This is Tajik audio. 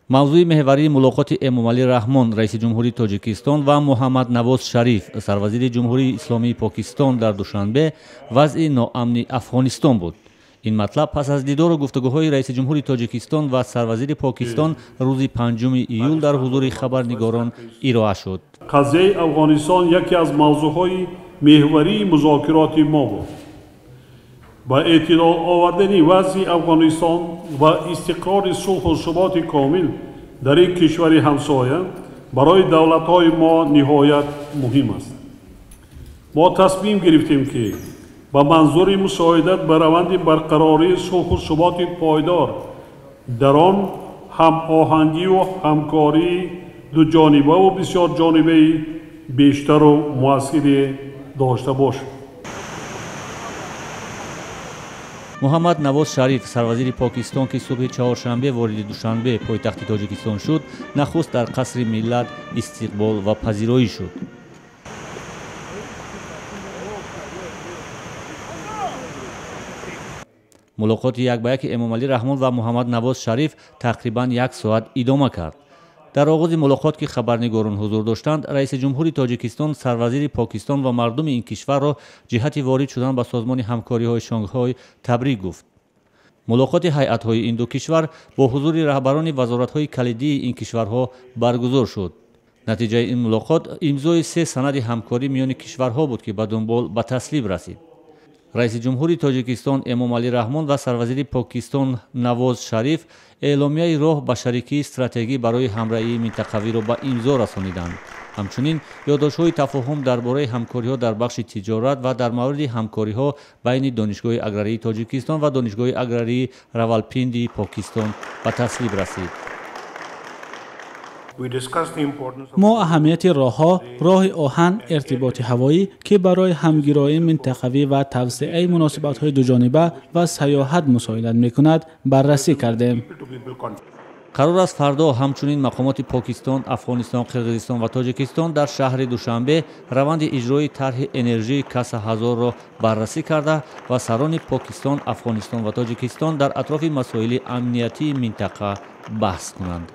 Мавзӯи меҳварии мулоқоти Эмомалӣ Раҳмон, раиси ҷумҳурии Тоҷикистон ва Муҳаммад Навоз Шариф, сарвазири Ҷумҳурии Исломии Покистон дар Душанбе вазъи ноамни Афғонистон буд. Ин матлаб пас аз дидору гуфтугӯҳои раиси ҷумҳури Тоҷикистон ва сарвазири Покистон рӯзи 5 июл дар ҳузури хабарнигорон ироа шуд. Қазияи Афғонистон яке аз мавзӯъҳои меҳварии музокироти мо буд. Ба эътидол овардани вазъи Афғонистон ва истиқрори сулҳу суботи комил дар ин кишвари ҳамсоя барои давлатҳои мо ниҳоят муҳим аст. Мо тасмим гирифтем, ки ба манзури мусоидат ба раванди барқарории сулҳу суботи пойдор дар он ҳамоҳангию ҳамкории дуҷонибаву бисёрҷонибаи бештару муассире дошта бошем. Муҳаммад Навоз Шариф, сарвазири Покистон, ки субҳи чаҳоршанбе вориди Душанбе, пойтахти Тоҷикистон шуд, нахуст дар қасри миллат истиқбол ва пазироӣ шуд. Мулоқоти як ба яки Эмомалӣ Раҳмон ва Муҳаммад Навоз Шариф тақрибан як соат идома кард. Дар оғози мулоқот, ки хабарнигорон ҳузур доштанд, раиси ҷумҳури Тоҷикистон сарвазири Покистон ва мардуми ин кишварро ҷиҳати ворид шудан ба созмони ҳамкориҳои Шонгҳой табрик гуфт. Мулоқоти ҳайатҳои ин ду кишвар бо ҳузури раҳбарони вазоратҳои калидии ин кишварҳо баргузор шуд. Натиҷаи ин мулоқот имзои се санади ҳамкорӣ миёни кишварҳо буд, ки ба дунбол ба тасвиб расид. Раиси ҷумҳури Тоҷикистон Эмомалӣ Раҳмон ва сарвазири Покистон Навоз Шариф эъломияи роҳ ба шарикии стратегӣ барои ҳамраҳии минтақавиро ба имзо расониданд. Ҳамчунин ёддоштҳои тафоҳум дар бораи ҳамкориҳо дар бахши тиҷорат ва дар мавриди ҳамкориҳо байни Донишгоҳи аграрии Тоҷикистон ва Донишгоҳи аграрии Равалпиндии Покистон ба тасвиб расид. Мо аҳамияти роҳҳо, роҳи оҳан, иртиботи ҳавоӣ, ки барои ҳамгироии минтақавӣ ва тавсеаи муносибатҳои дуҷониба ва сайёҳат мусоидат мекунад, баррасӣ кардем. Қарор аст фардо ҳамчунин мақомоти Покистон, Афғонистон, Қирғизистон ва Тоҷикистон дар шаҳри Душанбе раванди иҷрои тарҳи энержии Каса ҳазорро баррасӣ карда ва сарони Покистон, Афғонистон ва Тоҷикистон дар атрофи масоили амниятии минтақа баҳс кунанд.